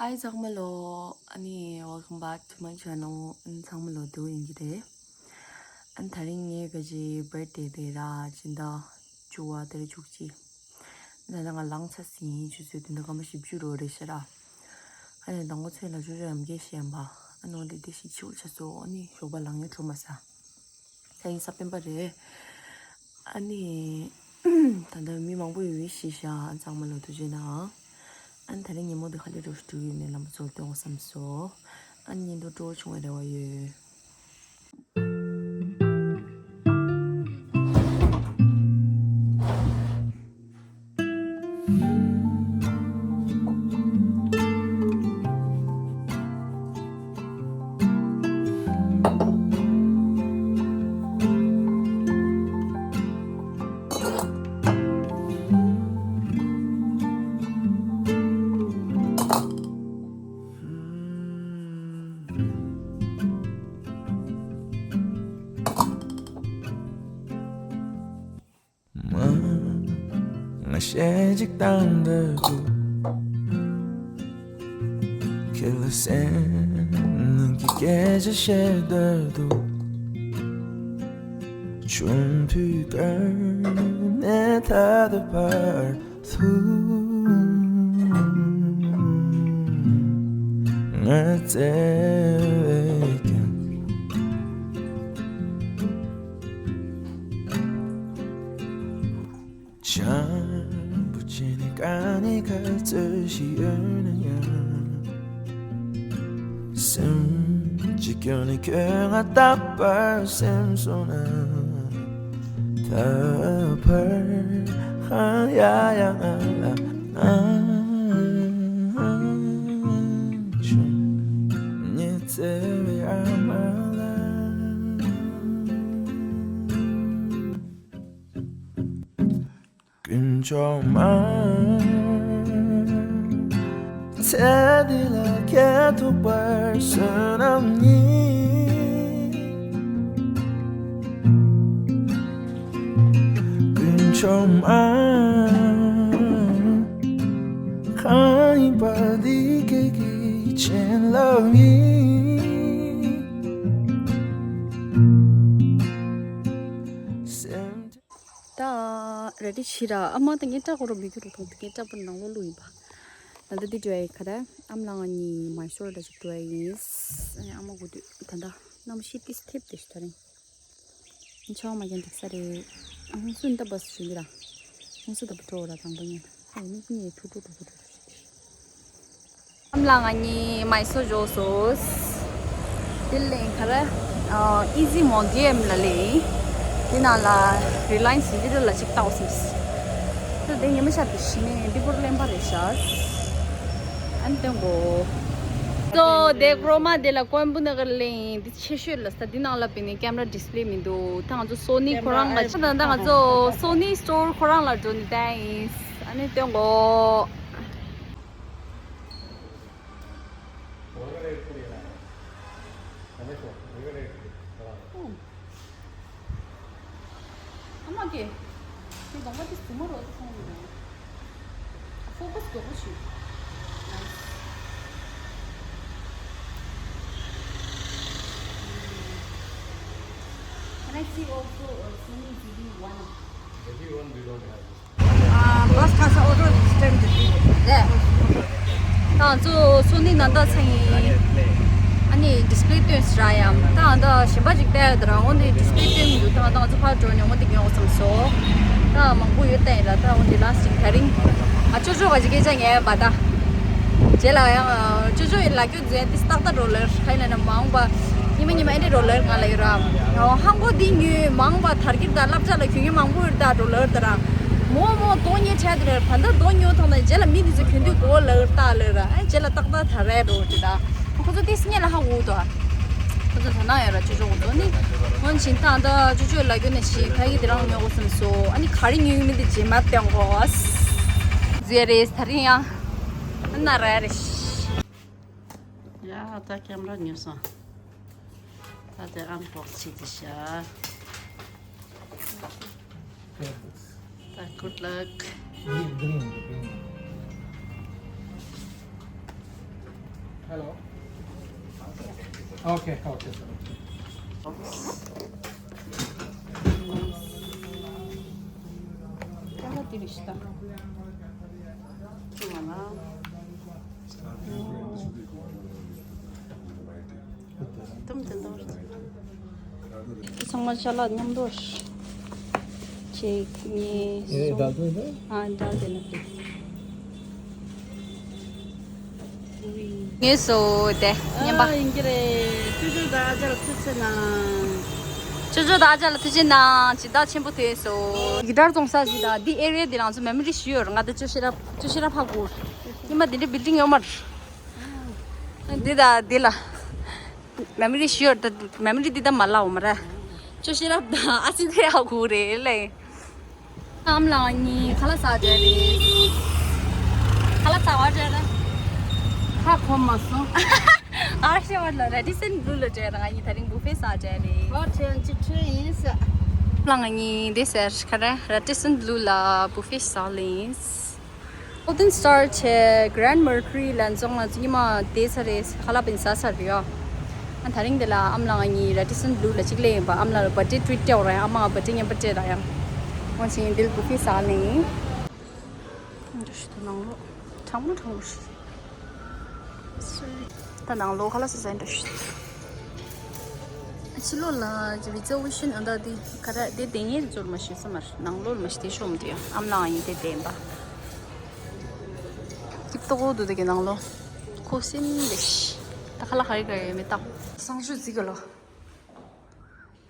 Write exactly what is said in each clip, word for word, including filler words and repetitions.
Hi ཚང་མ་ལོ། ཨ་ནི་welcome back to my channel. ཨ་ནི་ཚང་མ་ལོ་དུ་ཡིན་གྱི་རེད། ཨ་ནི་དེ་རིང་ངའི་ག་ཅི་birthday དེ་ར་སྤྱི་ཟླ་བཅུ་པ་དེ་ར་བཅུ་གཅིག་ད་ལྟ་ང་ལངས་ཚར་ཟིན་ཆུ་ཚོད་དེ་འདྲ་སྐར་མ་བཞི་བཅུ་རོ་རེད་ཤག་ར། ཨ་ནི་དང་པོ་ཚོད་ལ་ཅོ་ཅོ་ཡང་སྐད་བཤད་ཡིན་པ། ཨ་ནི་འོ་དེ་དེ་ཞིག་ཆུ་ཆ་སོ། ཨ་ནི་ཞོགས་པ་ལངས་ཡོང་བྲོ་མ་ཟ། ད་ཡིན་ས་སྤེན་པ་རེད། ཨ་ནི། ད་ལྟ་མི་མང་པོ་ཡོད་ཤི་ཤ་ཚང་མ་ལོ་ཐུགས་རྗེ་གནང་། ཨ་ནི་ད་རེས་ཉིན་མོ་འདི་ག་ལེ་འགྲོ་ཞུ་ཡོད་ནས་ལམ་བུ་ཚོར་སྟོན་འོ་བསམ་སོ། ཨ་ནི་ཉིན་དུ་སྤྲོ་བོ་བྱུང་བའི་རེ་བ་ཡོད། ང་གཞས་གཅིག་བཏང་འདོད་འདུག་ཁྱེད་ལ་སེམས་ནང་གི་སྐད་ཆ་བཤད་འདོད་འདུག་ཆུང་དུས་ཀ་ནས་ད་ལྟ་བར་དུ་ང་བརྩེ་བས་ཀྱང་བྱམས་པོ་བྱས་ནས་དཀའ་ངལ་ག་ཚོད་ཞིག་ཡོད་ན་ཡང་། སེམས་ཀྱི་སྐྱོན་ནི་ཁྱོད་ང་རྟག་པར་སེམས་སོང་ན། ད་བར་ཧང་ཡ་ཡ་ང་ལ་ཨང་བྱུང་། ཉི་ཚེ་བའི་ཨ་མ་ལ། དཀོན་མཆོག་མ། ཚེ་འདི་ལ་ཁྱེད་ཐུག་པར་བསོད་ནམས་ཡིན། དཀོན་མཆོག་མ། གང་ཡིན་པ་འདི་ཁྱེད་ཀྱི་བྱིན་རླབས་ཡིན། སེམས། ད་རེ་ཌི་བྱེད་ར། ཨ་མ་ད་ངས་སྐྲ་གོ་རོ་མི་འགྱུར་རོ་མཐོང་དུ་ངས་སྐྲ་པོ་ནང་ལོགས་བླུགས་ཡིན་པ། ད་ལྟ་འདི་འགྲོ་ཡ་ཡིན་ཁ་ད། ཨ་མ་ལགས་ང་གཉིས་མའི་སོར་ད་ཅིག་འགྲོ་ཡ་ཡིན། ཨ་མ་གོ་དུས་ད་ལྟ་གནམ་གཤིས་ཏིས་ཐེབས་ཏེ་ཞུ་ད་རིང་། ཆོག་མ་རྒྱན་འགྲིག་ས་རེད། ཨ་ཧུང་སུ་འདབ་པ་སུ་ཞུ་གི་ར། ཧུང་སུ་འདབ་པ་སྤྲོ་ར་དང་པོ་ཉན། ཨ་ཡིན་ནི་ཐུ་ཐུ་ཐུ་ཐུ་ཐུ་ཐུ། ཨམ་ལགས་ང་གཉིས་མའི་སོར་འབྱོར་སོང་། དེ་ལས་ཁ་ར། ཨ་ཨི་ཟི་མོ་ཌི་ཡམ་ལ་ལས། དེ་ནང་ལ་རི་ལ་ཡན་སི་ཌི་ཇི་ཊལ་ལ་ཅིག་བལྟ་འོ་ཟེར། ད་དེ་ཉི་མ་ཤར་དུ་ཤི་ནས་འདི་པོར་ལེན་པ་རེད་ཤག་ཨན་ཏེ་གོ། ཏོ་དེ་ཀྲོ་མ་དེ་ལ་ཀོན་པུ་ན་གར་ལེན་འདི་ཆེ་ཤོས་ལ་ས་འདི་ནང་ལ་པི་ནི་ཀེམ་ར་ཌིས་པི་ལེ་མི་འདུག་ད་ང་ཚོ་སོ་ནི་ཁོ་རང་ལ་ད་ད་ང་ཚོ་སོ་ནི་སི་ཊོར་ཁོ་རང་ལ་འགྲོ་ནི་ད་ཡིན། ཨ་ནི་ཏེ་གོ། ཨ་མ་ཀེ། ཁྱེད་གདོང་པ་དེ་ཟུར་མ་རོ་དེ་མཐོང་གི་མེད། ཕོ་ཀས་མགྱོགས་པོ་བྱོས། Nice. Can I see also, uh, Sony Z V one? Z V one we don't have. ཨ་བྷ་སི་ཁ་ས་ཨོ་ཊོ་སི་ཊེམ་དེ་དེ་རེད། ད་ང་ཚོ་སོ་ནི་ནང་ད་ཚང་ཡིན། ཨ་ནི་ཌིས་པི་ལེ་སྟོན་སྲ་ཡམ། ད་ང་ད་གཞན་པ་ཅིག་བལྟ་ཡོད་ད་ར། འོ་ནི་ཌིས་པི་ལེ་སྟོན་མི་འདུག་ད་ང་ད་ང་ཚོ་ཕར་འགྲོ་ཉོ་མོ་དེ་ཉོ་བསམ་སོ། ད་མང་པོ་ཡོད་ད་ཡིན་ལ། ད་འོ་དེ་ལ་སིང་དེ་རིང་ཨ་ཅོ་ཅོ་ག་ཅིག་སྐད་ཆ་ཉན་པ་ད། རྗེས་ལ་ཡང་ཅོ་ཅོ་ཡི་ལ་རྒྱུ་ཟེར་ཏི་སྟག་ཏག་རོ་ལེར་ཁ་ཡིན་ན་མ་འོངས་པ་ཉི་མ་ཉི་མ་ཨེ་འདྲ་རོ་ལེར་ང་ལ་ཡོད་ར། ཧང་གོ་འདི་ཉོས་མ་འོངས་པ་དར་གྱིར་དང་བསླབ་བྱ་ལ་གྱོན་མཁན་མང་པོ་ཡོད་ད་རོ་ལེར་ད་ར། མོ་མོ་དོ་ཉེ་ཆ་དེ་རེད། ད་ལྟ་དོ་ཉོ་ཐོང་ན་རྗེས་ལ་མི་འདི་ཚོ་གྱོན་དུས་གོ་ལེར་ད་ལེར་ར། ཨེ་རྗེས་ལ་ཏག་ཏག་དར་རེད་རོ་དེ་ད། ཁོ་ཚོ་ཏི་སི་ཉེ་ལ་ཧ་གོ་དོ། ཁོ་ཚོ་ད་ན་ཡོད་ར་ཅོ་ཅོ་ཁོ་ཚོ་ནི། སྔོན་ཕྱིན་ད་ད་ཅོ་ཅོ་ལ་གྱོན་ནས་ཤི་ད་ཡི་དེ་རང་ཉོ་གོ་སམ་སོ། ཨ་ནི་ག་རེ་ཉོ་ཡོད་མི་འདི་རྗེས་མ་སྟོན་གོ། ཟེར་རེད་ད་རིང་ཡང་། ན་ར་རེ་ཤི། ཡ་ད་ཀེམ་ར་ཉོས་སོང་། ད་དེ་ཨན་བོག་སི་བྱེད་དེ་ཤ། ད་good luck. Green, green, green. Hello. Okay, okay, sir. ཅ་ལག་དེ་རེད་ཤག་ད། ཅི་མ་ལ། དུམ་དུ་འདོར། ཚང་མ་ཅ་ལག་མཉམ་དུ། གཅིག་གཉིས། ཨེ་གསུམ། ད་དུང་ད། ཨ་འདྲ་དེ་ན་དེ། ངེས་སོ་དེ་ཉན་པ། ཨ་ཡིན་གྱི་རེད། ཅོ་ཅོ་དང་ཨ་ཅག་ལ་ཐུགས་རྗེ་གནང་། ཅོ་ཅོ་དང་ཨ་ཅག་ལ་ཐུགས་རྗེ་གནང་། སྦྱིན་བདག་ཆེན་པོ་དེ་སོ། གི་ཏར་བཙོང་ས་ཞིག་དང་འདི་ཨེ་རི་ཡ་འདི་ལང་ཚོ་མེ་མོ་རི་ཞུ་ཡོད་རེད། ང་དང་ཅོ་ཤེས་རབ་ཅོ་ཤེས་རབ་ཧ་གོ། ཉི་མ་འདི་འདྲའི་བིལ་ཌིང་ཡོད་མ་རེད། འདི་དང་འདི་ལ། མེ་མོ་རི་ཞུ་ཡོད་རེད། མེ་མོ་རི་འདི་ད་མ་ལ་འོ་མ་རེད། ཅོ་ཤེས་རབ་དང་ཨ་སི་དེ་ཧ་གོ་རེད་ལེ། ཨ་མ་ལགས་གཉིས་ཁ་ལག་ཟ་བྱས་རེད། ཁ་ལག་ཟ་བར་བྱས་རེད། ཁ་གོམས་མ་སོང་། ཨ་ཤེ་བར་ལ་རེ་ཌི་སན་བླུ་ལ་བྱས་རེད། ང་གཉིས་དེ་རིང་བུ་ཕེ་ཟ་བྱས་རེད། ཨོ་ཁྲེན་ཅི་ཁྲེན་ཡིན་ས། ཨ་མ་ལགས་གཉིས་དེ་ཟེར་ཁ་རེ་རེ་ཌི་སན་བླུ་ལ་བུ་ཕེ་ཟ་ལེ་ཡིན། Golden Star བྱས་Grand Mercury ལ་འཛོང་ང་ཚོ་ཉི་མ་དེ་ཚར་རེད། ཁ་ལག་པིན་ཟ་ཚར་རེད་ཡ། ཨ་དེ་རིང་འདི་ལ་ཨ་མ་ལགས་ང་གཉིས་རེ་ཌི་སན་བླུ་ལ་གཅིག་ལས་ཡིན་པ། ཨ་མ་ལགས་ལ་བར་ཌེ་ཊི་རིཊ་སྤྲད་ར་ཡ། ཨ་མ་བར་ཌེ་ཉན་པ་སྤྲད་ར་ཡ། འོ་ཅིག་འདི་ལ་བུ་ཕེ་ཟ་ལེ་ཡིན། འདྲ་ཞིག་ཏུ་ནང་ལོགས་གྲང་མོ་གྲང་མོ་ཞིག་ད་ནང་ལོགས་ཁ་ལག་ཟ་ས་འདྲ་ཞིག་ཕྱི་ལོགས་ལ་རི་ཛར་ཝེ་ཤན་ཨ་ད་དེ་ག་རེ་དེ་དེ་ངའི་རི་ཛོར་མ་ཞུ་ས་མར་ནང་ལོགས་མ་ཞུ་དེ་ཤོམ་དུ་ཡ། ཨམ་ལའང་ཡིན་དེ་དེ་ཡིན་པ། ཀིབ་ཏོ་གོ་དུ་དེ་གི་ནང་ལོགས་ཁོ་སིན་དེ་ཤི་ད་ཁ་ལག་ཧ་རི་ག་རེ་མི་ཏང་སང་ཞུ་ཟི་ག་ལོ།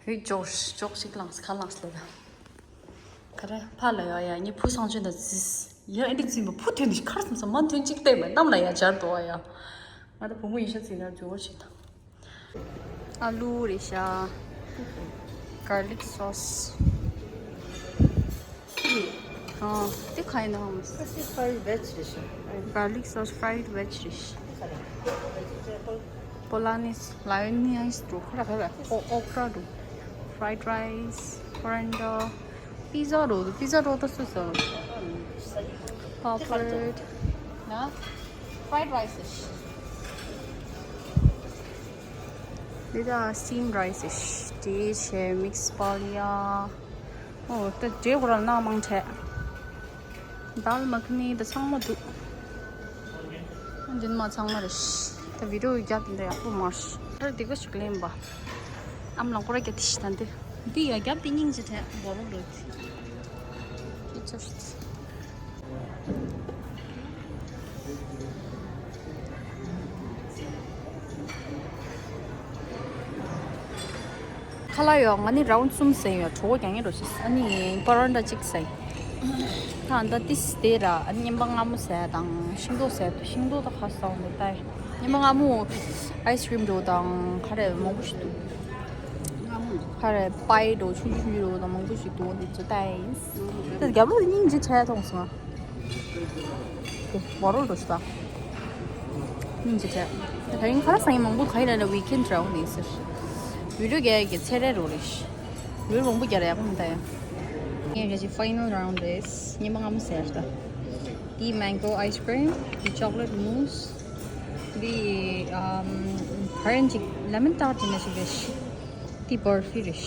ཧེ་ཇོར་ཇོག་ཅིག་ལངས་ཁ་ལངས་ལེ་ད། ག་རེ་ཕ་ལ་ཡ་ཡ་ངའི་བུ་སང་ཆུན་ད་ཟིས་ཡ་ཨེ་འདྲི་ཙིན་པ་བུ་ཐོན་ནི་ཁར་སམ་སམ་མ་ཐོན་ཅིག་བལྟས་མ་གནམ་ལ་ཡ་འབྱར་འདུག་ཨ་ཡ། ང་ད་བུ་མོ་ཡིན་ཤ་ཙིན་ན་ཇོར་ཞིག་དང་། ཨ་ལུ་རེ་ཤ། garlic sauce། ཨ་དེ་ག་ཡིན་ནམ། Fried veg dish. garlic sauce fried veg dish. Bolognese, lyonnaise འགྲོ་ཁ་ར་ཁ་ར། ཨོ་ཨོ་ཁ་ར་འགྲོ། fried rice, coriander, pizza འགྲོ། pizza འགྲོ་ད་སུ་ཟ། Pop bread. ན། fried rice. འདི་ད་steamed rice. དེ་བྱས་mix paella. ཨོ་ད་དེ་ཁོ་རང་ནང་མང་ཆེ། dal makhani ད་ཚང་མ་འདུག་འདི་མ་ཚང་མ་རེད། ད་བི་ཌི་ཡོ་རྒྱབ་འདི་ཡག་པོ་མ་རེད། ད་འདི་ག་ཞིག་ལེན་པ། ཨམ་ལང་ཀོ་ར་རྒྱབ་དེ་ཞིག་ད་འདི། འདི་ཡ་རྒྱབ་དེ་སྙིང་རྗེ་ཐལ་འབོ་རོག་རེད། ཁྱི་ཆོ་ཞིག་ཁ་ལག་ཡོད། ང་ནི་རའུན་གསུམ་ཟས་ཡོད། གྲོད་ཁོག་རྒྱག་ངེས་འགྲོ་ཤི། ཨ་ནི་པ་རོན་ཊ་གཅིག་ཟས། ད་ད་ཏིས་དེ་ར་ཨ་ནི་ཉན་པ་མངར་མོ་ཟས་དང་ཤིང་ཏོག་ཟས། ཤིང་ཏོག་ད་ཁ་སང་འདི་ལྟ་ཡི། ཉན་པ་མངར་མོ་ཨའི་སི་ཀྲིམ་འགྲོ་དང་ག་རེ་མང་པོ་ཞིག་འདུག་ག་རེ་པའི་འགྲོ་ཆུང་ཆུང་ཆུང་འགྲོ་དང་མང་པོ་ཞིག་འདུག་འདི་ཚོ་ལྟ་ཡི། ད་རྒྱབ་ལོགས་སྙིང་རྗེ་ཆེ་མཐོང་སོང་ང་། བོ་རོ་འགྲོ་ཤི་ད། སྙིང་རྗེ་ཆེ། ད་ད་རིང་ཁ་ལག་ཟ་མཁན་མང་པོ་ག་ཡིན་ན་ཝི་ཀེན་ཌི་རེད་འོང་ནི་ཟེར། བི་ཌི་ཡོ་རྒྱག་ཡག་གི་ཚེ་རེ་རོ་རེད། བི་ཌི་ཡོ་མང་པོ་རྒྱག་རེ་ཡག་པོ་མི་ད་ཡ། ངས་རྒྱ་ཆེ་ཕའི་ནལ་རའུན་ཌི་རེད། ཉི་མ་སྔ་མོ་ཟེར་ད། འདི་མེང་གོ་ཨའི་སི་ཀྲིམ། འདི་ཅོག་ལེཊ་མུ་སི། འདི་ཨམ་ཕ་རན་ཅིག་ལེ་མོན་ཊར་ཊི་ཡིན་ན་ཞིག་རེད། འདི་བར་ཕི་རེད།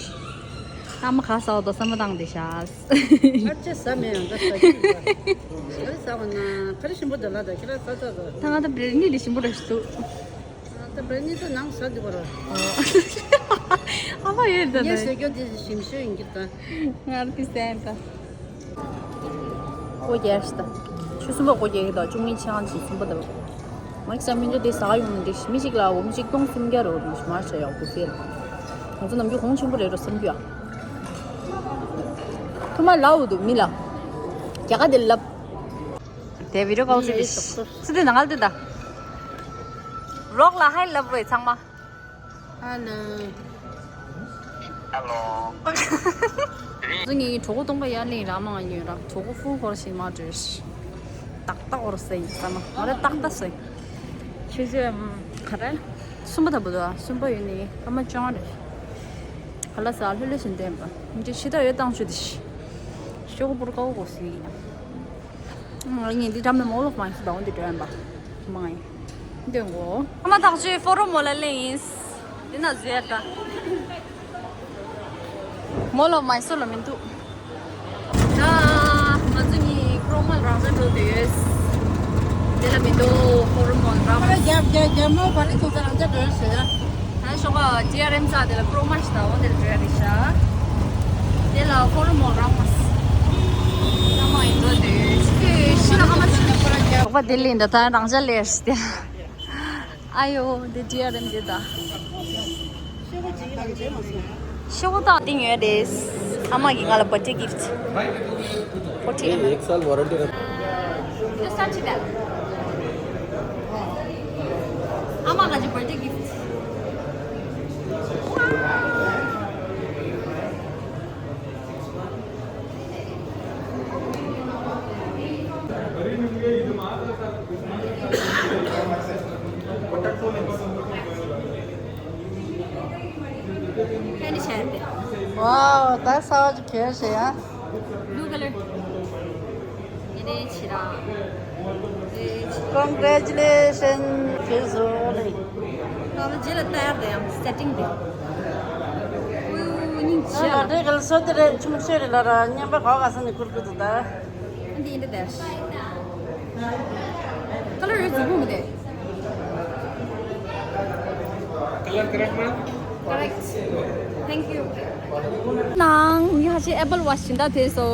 ཨ་མ་ཁ་ཟ་བ་དང་བསམ་བློ་བཏང་བསྡད་ཤག་ཨ་ཅེ་ཟ་མེད་ཡང་ད་ཟ་གི་རེད། ག་རེ་ཟ་བ་ན་ག་རེ་ཞིམ་པོ་འདུག་ལ། ད་ཁྱེད་རང་ཟ་ཟ་ཟ། ད་ང་ད་བྲེ་ནི་ལི་ཞིམ་པོ་རེད་ཤི་འདུག་ད་བྲེ་ནི་ད་ནང་ཟ་འདུག་པ་ར། ཨ་མ་ཡོད་ད་ངས་ད། ཟ་རྒྱུ་དེ་ཞིམ་ཤོས་ཡིན་གྱི་ད། ང་ར་དེ་ཟ་ཡིན་ད། སྒོ་རྒྱག་ཤི་ད། ཆུ་གསུམ་པ་སྒོ་རྒྱག་གི་ད་བཅུ་གཉིས་ཆང་ཆེ་གསུམ་པ་ད། ང་ས་མི་འདྲ་དེ་ཟ་ཡོང་ནི་འདྲ་ཞིག་མི་གཅིག་ལ་འོ་མི་གཅིག་སྟོང་སུམ་བརྒྱ་རེ་འོ་མི་མར་བྱ་ཡག་པོ་ཟེར། ང་ཚོ་ནམ་རྒྱུན་གོང་ཆེན་པོ་རེད་འགྲོ་བསམ་རྒྱུ་ཡ། ཐུ་མ་ལའོ་དུ་མི་ལ། རྒྱ་ག་དེ་ལབ། དེ་བི་ཌི་ཡོ་ཀོལ་ཟེར་བི་སི་དེ་ནང་ལ་དེ་ད། རོགས་ལ་ཧའི་ལབ་བས་ཚང་མ། ཧ་ལོ། ཧ་ལོ། ང་ཚོ་ངའི་གྲོད་ཁོག་སྟོང་པ་ཡར་ལེན་རག་མ་ཡོད་ར། གྲོད་ཁོག་ཧྥུལ་ཁོར་ཞིག་མ་བྲོས། ཏག་ཏག་འོར་ཟེར་ཡིན་ས་མ། ང་ར་ཏག་ཏག་ཟེར། ཁྱོད་ཚོས་ག་རེ། གསུམ་པ་ད་བུ་ད་གསུམ་པ་ཡོད་ནི་ཨ་མ་ཅང་རེད། ཧ་ལ་ཟ་ལྷོད་ལྷོད་བཞིན་བསྟན་པ། འདི་ཕྱི་ད་ཡོད་བཏང་ཆུ་དེ་ཤི། ཤོག་པུར་ཀའོ་གོ་སི་ཡིན། ང་ཉིན་འདི་འགྲམ་ནས་མོ་ལོག་མ་ཤི་ད་འོན་ཏེ་འགྲོ་ཡན་པ། མ་ཡིན། འདོན་གོ། ཨ་མ་ཐག་ཆོད་ཕོ་རོ་མོ་ལ་ལེན་ཡིན། འདི་ན་བཟོས་ད། མོ་ལ་མའི་སོ་ལ་མི་འདུག་ད་ང་ཚོ་གཉིས་ཀྲོ་མལ་རང་འཇགས་འགྲོ་འདོད་ཡོད། དེ་ལ་མི་འདུག་ཕོ་རོ་མོ་རང་། རྒྱ་རྒྱ་རྒྱ་མོ་བ་རི་ཚོ་ས་རང་འཇགས་འགྲོ་ཡོད་ཟེར་ཡ། ད་ཞོགས་པ་ཌི་ཨར་ཨེམ་ས་དེ་ལ་ཀྲོ་མལ་ཞིག་དང་འོ་དེ་ལ་འགྲོ་ཡ་རེད་ཤག་དེ་ལ་ཕོ་རོ་མོ་རང་མ་སི། ད་མ་ཡིན་འགྲོ་འདོད་ཡོད། ཤི་ན་ཨ་མ་ཚོ་ལ་ཁོ་རང་རྒྱ། ཞོགས་པ་དེ་ལས་འདི་ད་རང་འཇགས་ལས་ཟེར་ཏེ། ཨ་ཡོ། འདི་ཌི་ཨར་ཨེམ་འདི་ད། ཤོག་དང་ཏིང་ཡོད་རེད། ཨ་མ་གིས་ང་ལ་བར་ཌེ་གིཕ་ཊི། ཕོར་ཊི་ཨེམ་ཨེལ། एक साल वारंटी रख। ཨ་མ་ག་ཅི་བར་ཌེ་གིཕ་ཊི། ཝའོ། ད་གསར་པ་ཅིག་གྱོན་ཤེས་ཡ། Blue color. ཡེ་ནས་ཕྱི་ར། Congratulations. གྱོན་སོང་ལེ། ད་ལོ་རྗེས་ལ་ལྟ་ཡག་དེ་ཡང་སེ་ཊིང་དེ། ཨུ་སྙིང་རྗེ། ལ་དེ་གལ་སོ་དེ་རེད། ཆུང་ཤོས་རེད་ལ་ར། སྙན་པ་ག་ག་ས་ནས་ཁུར་ཁུར་དུ་ད། འདི་ཡིན་འདི་དེ། ཁ་ལར་རེད་འཛིན་པོ་མི་དེ། Color correct, madam? Correct. Thank you. ནང་ཉི་ཧ་ཆེ་ཨེ་པལ་ཝ་ཆི་ད་དེ་སོ།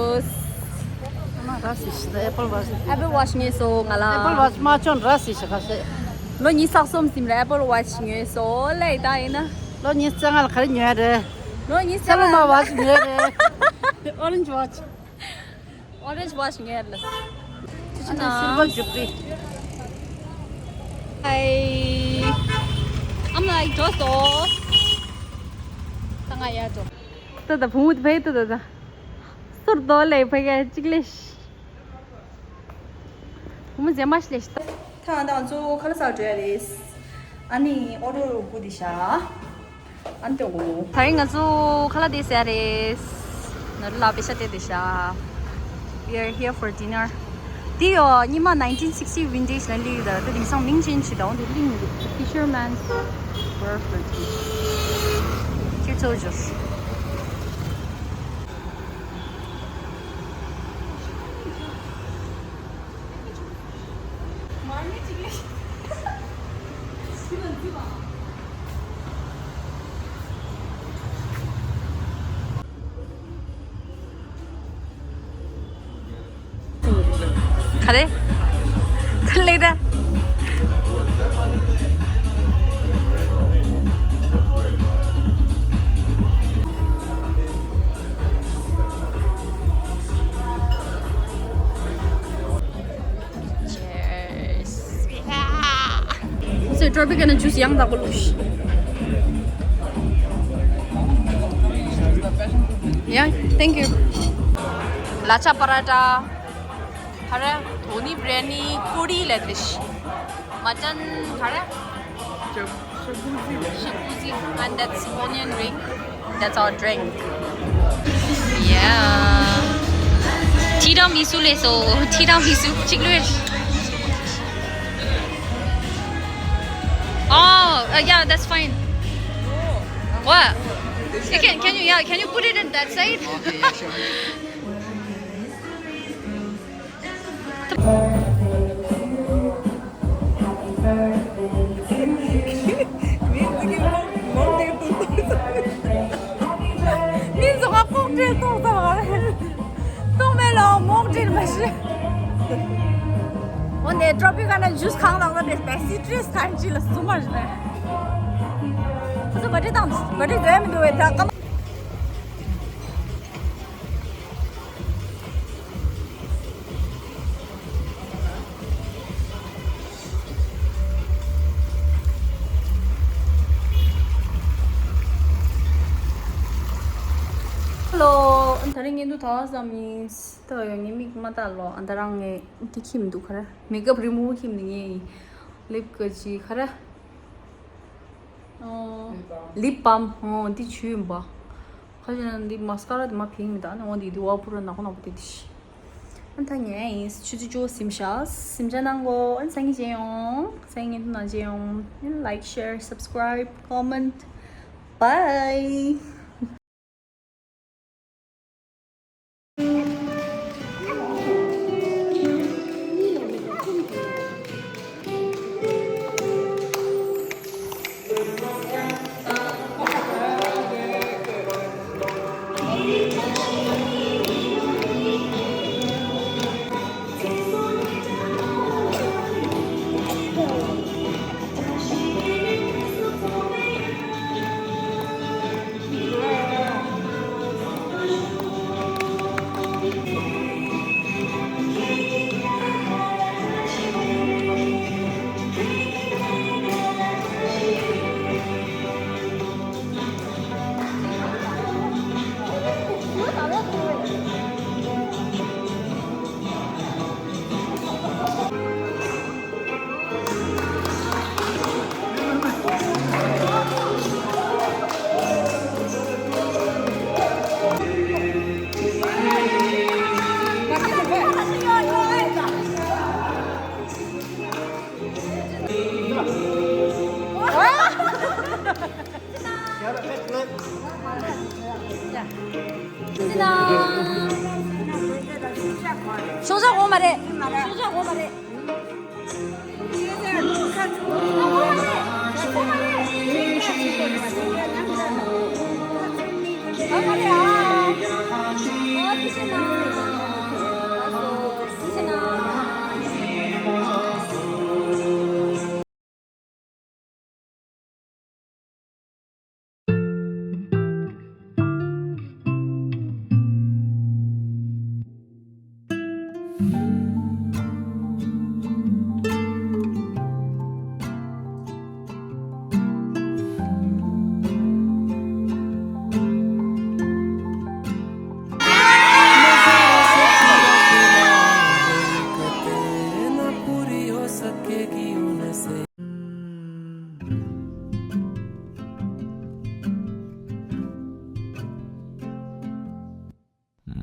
ཨ་མ་ར་སི་ཤི་ད་ཨེ་པལ་ཝ་ཆི། ཨེ་པལ་ཝ་ཆི་ཉོས་སོ་ང་ལ། ཨེ་པལ་ཝ་ཆི་མ་ཅོན་ར་སི་ཤི་ཁ་ཤས། ལོ་ཉི་ཤུ་རྩ་གསུམ་ཟིན་རེད། ཨེ་པལ་ཝ་ཆི་ཉོས་སོ་ལེ། ད་ཡིན་ན། ལོ་ཉི་ཤུ་རྩ་ལྔ་ལ་ག་རེ་ཉོས་རེད། ལོ་ཉི་ཤུ་རྩ་ལྔ་ལ་ཝ་ཆི་ཉོས་རེད། ཨོ་རེན་ཇི་ཝ་ཆི། Orange watch ངེར་ལ། ཨ་ན། Silver jubilee. Hi. I'm like, just off. ད་ང་ཡར་འགྲོ། ད་ད་བུ་མོ་དེ་ཕེབས། ད་ད་ད། སོར་དོ་ལེ་ཕ་གི་གཅིག་ལེ། བུ་མོ་མཛེས་མ་ཞིག་ལེ་ཤི་ད། ད་ང་ཚོ་ཁ་ལག་ཟ་འགྲོ་ཡ་རེད། ཨ་ནི་ཨོ་རོ་རོ་སྒུག་བསྡད་ཤག་ཨ་ནི་དེ་འོ། ད་རིང་ང་ཚོ་ཁ་ལག་དེ་ཟ་རེད། ནོར་ལ་པེ་ཤ་སྤྲད་དེ་ཤག We are here for dinner. དེ་ཡོ་ཉི་མ་nineteen sixty vintage ལ་ལི་ད་དེ་དེང་སང་མིང་ཅན་ཞིག་དང་དེ་གླིང་གི་Fisherman's Wharf ལ་དེ་ཁྱེད་ཚོ་འབྱོར། ག་རེ། ག་རེ་ལབ་ད། Cheers. So, Tropicana juice ཡང་དག་པོ་བླུགས་ཤིག Yeah, thank you. Lacha paratha. ཧ་ར། དོ་ནི་བྷི་རི་ཡ་ནི། ཀུ་རི་ལ་ཌིཤ། མ་ཊན་ཧ་ར། Shakuzi. Shakuzi. And that's onion ring. That's our drink. Yeah. ཊི་ར་མི་སུ་ལས་སོ། ཊི་ར་མི་སུ་གཅིག་ལོས། Oh, uh, yeah, that's fine. What? You can, can you, yeah, can you put it in that side? Okay, yeah, sure. མིན་ཚོ་ང་ལྐོག་འདྲེ་གཏོང་ཚར་བ་རེད། གཏོང་མེད་ལ་མོག་འདྲེ་མ་ཤི། འོ་ནས་ཊོ་པི་ཀ་ན་ཇུས་གང་དང་ལ་དེ་སི་ཊྲི་སི་གང་ཅི་ལ་སུ་མ་རེད། ཁོ་ཚོ་བ་ཏྲི་དང་བ་ཏྲི་འདོད་མི་འདུག་བས་ད་ཀ། ཧེ་ལོ། ད་རིང་ངས་འདུག་ད་བསམ་ཡིན། ད་ཡང་ངའི་མིག་མ་ལྟ་ལོ། ཨ་ད་རང་ངས་འདི་ཁྱིམ་འདུག་ག་རེ། མེག་ཨབ་རི་མུ་བར་ཁྱིམ་འདི་ངའི་ལིབ་ག་ཅི་ག་རེ། ལིབ་བམ། ཨོ་འདི་ཆུ་ཡིན་པ། ཁ་ཅིག་ན་འདི་མ་སི་ཀ་ར་འདི་མ་ཕིང་མི་ད་ནི་འོ་འདི་འདི་བ་པུ་ར་ནག་པོ་ནག་པོ་དེ་དེ་ཤི། ད་ཉལ་ཡིན། ཆུ་ཚོད་བཅུ་ཟིན་ཤག་ཟིན་ཆ་གནང་གོ་ཨན་སང་ཉིན་མཇལ་ཡོང་། སང་ཉིན་དུ་ནང་མཇལ་ཡོང་། ཨན་like, share, subscribe, comment. Bye. ཤོག་བྱ་འོ་མ་རེད། ཤོག་བྱ་འོ་མ་རེད།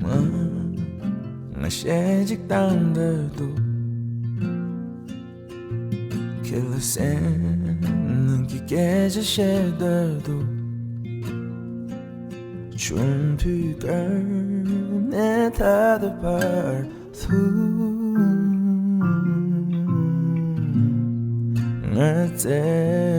མ། ང་གཞས་ཅིག་བཏང་འདོད་འདུག་ཁྱེད་ལ་སེམས་ནང་གི་སྐད་ཆ་བཤད་འདོད་འདུག་ཆུང་དུས་ཀ་ནས་ད་ལྟ་བར་དུ་ང་བཙལ་